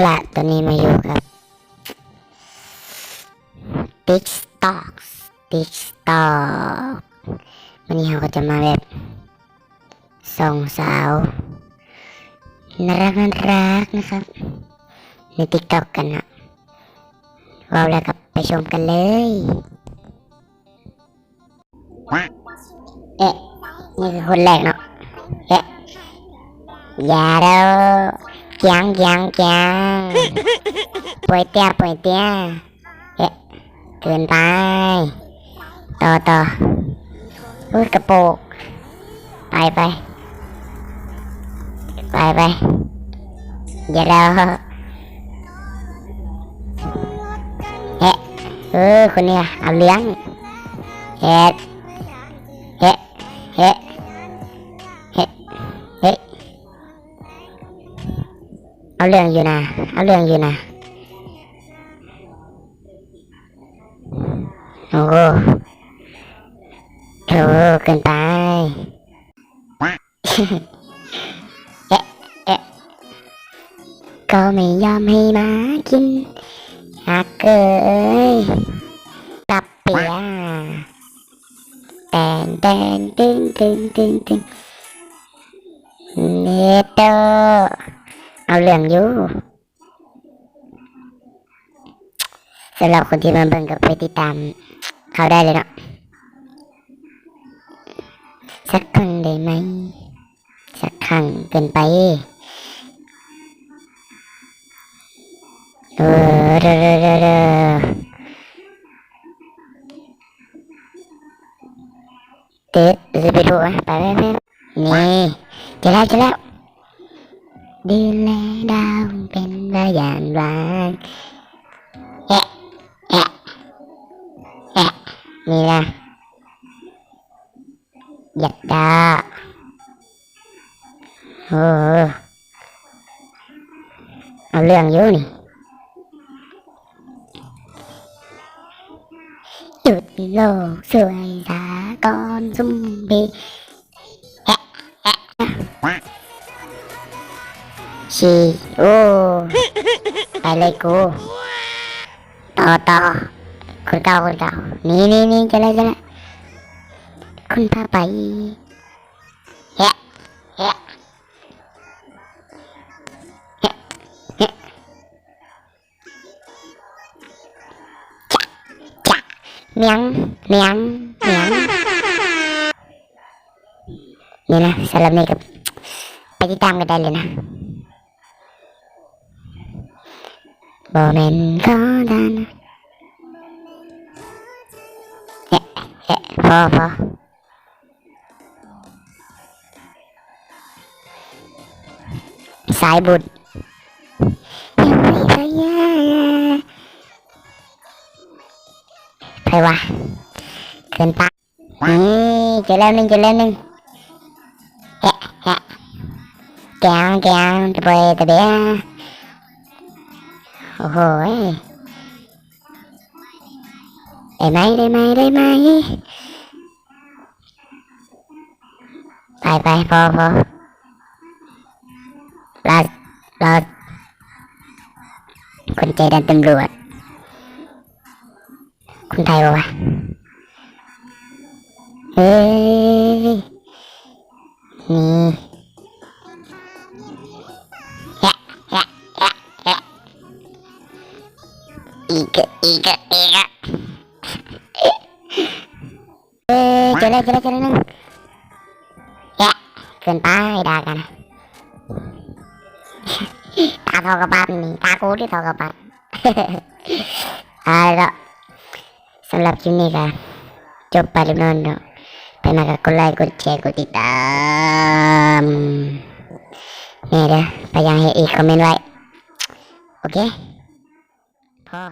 ລະ ຕອນນີ້ມາຢູ່ກັບ TikTok TikTok ມື້ນີ້ເຮົາກໍຈະມາແບບສ່ອງສາວໜ້າຮັກໆ ນະຄັບ ໃນ TikTok ກັນເນາະ. ເວົ້າແລ້ວກໍໄປຊົມກັນເລີຍ. ເອະ ນີ້ຄືຄົນແລກເນາະ. ເອະ ຢາເດີ້ ກຽງ ກຽງ ກຽງ ປ່ວຍເຕ້ຍ ປ່ວຍເຕ້ຍ. ເອະ ເກີນໄປ. ຕໍ່ ຕໍ່. ອຸ້ຍ ກະໂປກ. ໄປ ໄປ ໄປ ໄປ. ຢ່າແລ້ວ. ເອະ ເອີ ຄົນນີ້ເອົາເລື່ອງ. ເອະ ເອະ ເອະ ເອະ ເອະ ເອົາເລື່ອງຢູ່ນະ ເອົາເລື່ອງຢູ່ນະ. ໂອ້ ໂອ້ ເກີນໄປ. ເອະ ເອະ ກໍໄມ່ຍອມໃຫ້ມາກິນ ຮັກເອີຍ ຕັບເປຍ. ແຕ່ນ ແຕ່ນ ຕຶງ ຕຶງ ຕຶງ ຕຶງ ເນໂຕ ເອົາເລື່ອງຢູ່. ສຳລັບຄົນທີ່ມາເບິ່ງກໍໄປຕິດຕາມເຂົາໄດ້ເລີຍເນາະ. ສັກຄັ້ງໄດ້ໄໝ? ສັກຄັ້ງເກີນໄປ. ເອີ ເດີ ເດີ ເດີ ເດີ ເຕັດ ຊິໄປດູ ໄປ ໄປ ໄປ. ນີ້ ເຈີແລ້ວ ເຈີແລ້ວ. ເດືອນແລະດາວເປັນພະຍານວ່າ ແອະ ແອະ ແອະ ນີ້ນະ ຢາກດ່າ. ໂອ້ ເອົາເລື່ອງຢູ່ນີ້. ຢຸດໂລກຊ່ວຍສາກ່ອນຊຸມພີ ແອະ ແອະ ຊີ ໂອ້ ໄປເລີຍກູ. ຕໍ່ ຕໍ່ ຄົນເກົ່າ ຄົນເກົ່າ. ນີ້ ນີ້ ນີ້ ເຈີແລ້ວ ເຈີແລ້ວ ຄົນພາໄປ. ແຮະ ແຮະ ແຮະ ແຮະ. ຈະ ຈະ ມຽງ ມຽງ ມຽງ. ນີ້ນະ ສຳລັບນີ້ກໍໄປຕິດຕາມກັນໄດ້ເລີຍນະ. ບໍ່ແມ່ນຂໍທານ ແຮະ ແຮະ ພໍ ພໍ. ສາຍບຸນ ໃຜວະ ເກີນໄປ. ນີ້ ເຈີແລ້ວໜຶ່ງ ເຈີແລ້ວໜຶ່ງ. ແຮະ ແຮະ ແກງ ແກງ ຕະເບຍ ຕະເບຍ. ໂອ້ໂຫ ໄດ້ໄໝ ໄດ້ໄໝ ໄດ້ໄໝ? ໄປ ໄປ ພໍ ພໍ. ລາ ລາ ຄົນໃຈດຳຕຳຫຼວດ ຄົນໄທບໍ່ວະ? ເອີຍ ນີ້ ແຮະ ແຮະ ແຮະ ແຮະ ອີກ ອີກ ອີກ. ເອີຍ ເຈີແລ້ວ ເຈີແລ້ວ ເຈີແລ້ວໜຶ່ງ. ແຍະ ເກີນໄປ ດ່າກັນ. ຕາທໍ່ກະປັດນີ້ ຕາກູທີ່ທໍ່ກະປັດ. ເອົາລະ ສຳລັບຄລິບນີ້ກະຈົບໄປຮຽບຮ້ອຍເນາະ. ໃຜມັກກະກົດໄລ ກົດແຊ ກົດຕິດຕາມແດ່ເດີ້. ໃຜຢາກເຮັດອີກ ຄອມເມັນໄວ້. ໂອເຄ ພໍ.